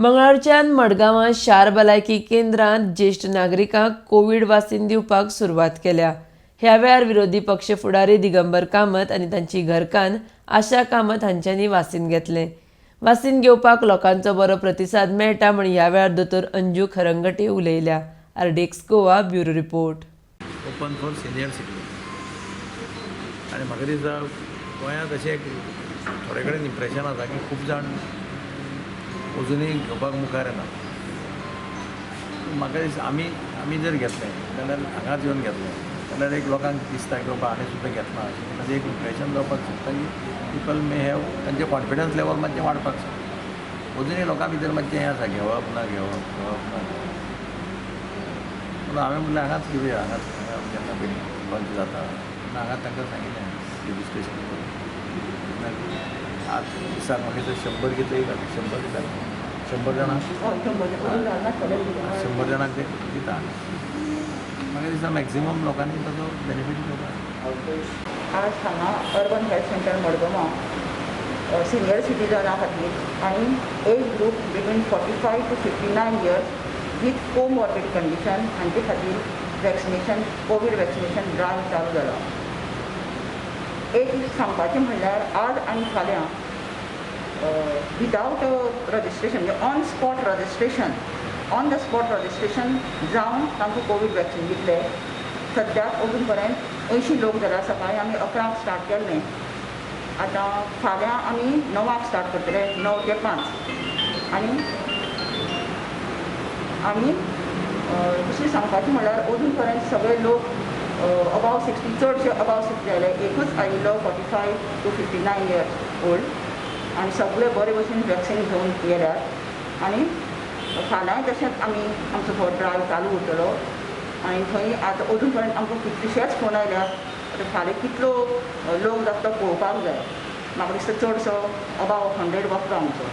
मंगळारच्यान मडगांवां शार भलायकी केंद्रांत ज्येश्ठ नागरिकांक कोवीड वासीन दिवपाक सुरवात केल्या. ह्या वेळार विरोधी पक्ष फुडारी दिगंबर कामत आनी तांची घरकान्न आशा कामत हांच्यांनी वासीन घेतलें. वासीन घेवपाक लोकांचो बरो प्रतिसाद मेळटा म्हण ह्या वेळार दोतोर Anju Kharangate उलयल्या. RDX Goa, bureau report. Open for senior citizen. आनी म्हाका दिसता, गोंयांत अशें एक थोडे कडेन इम्प्रेशन आसा की खूब जाण अजुनूय घेवपाक मुखार येना. म्हाका दिसता, आमी जर घेतलें जाल्यार, हांगाच येवन घेतलें जाल्यार, एक लोकांक दिसता की बाबा हाणें सुद्दां घेतलां अशें म्हणटा. एक इम्प्रेशन जावपाक शकता की पिपल मे have, तांचें कॉन्फिडन्स लेवल मातशें वाडपाक शकता. अजुनूय लोकां भितर मातशें हें आसा, घेवप ना घेवप, घेवप ना घेवप. म्हणून हांवें म्हणलें, हांगाच घेवया. हांगाच हांगा जेन्ना पळय लॉंच जाता तेन्ना हांगाच तांकां सांगिल्लें रजिस्ट्रेशन करून. तेन्ना आज दिसाक म्हाका दिसता 100 कितले, 100 दिसाक 100 जाणांक, 100 जाणांक ते दिता. म्हाका दिसता, मॅक्झिमम लोकांनी ताचो बेनिफीट घेवपाक. आज हांगा अर्बन हेल्थ सेंटर मडगांवां सिनियर सिटीजना खातीर आनी age group between 45 to 59 years with comorbid condition हांचे खातीर वॅक्सिनेशन, कोवीड वॅक्सिनेशन ड्रायव्ह चालू जाला. एक सांगपाचें म्हणल्यार, आज आनी फाल्यां विदावट रजिस्ट्रेशन, म्हणजे on spot registration, on the spot registration जावन तांकां कोवीड वॅक्सिन दितले. सद्याक अजून पर्यंत 80 लोक जाल्या. सकाळी आमी 11ंक स्टार्ट केल्लें. आतां फाल्यां आमी 9क स्टार्ट करतले, 9 ते 5. आनी आनी दुसरें सांगपाचें म्हणल्यार, अजून पर्यंत सगळे लोक अबाव 60, चडशे अबाव 60 जाले. एकूच आयिल्लो 45 to 59 years old. आनी सगळे बरे भशेन वॅक्सिन घेवन गेल्यात. आनी फाल्यांय तशेंच आमी आमचो हो ड्रायव्ह चालू उरतलो. आनी थंय आतां अजून पर्यंत आमकां कितलेशेच फोन आयल्यात. आतां फाल्यां कितलो लोक जाता तो पळोवपाक जाय. म्हाका दिसता, चडसो अबाव 100 वतलो आमचो.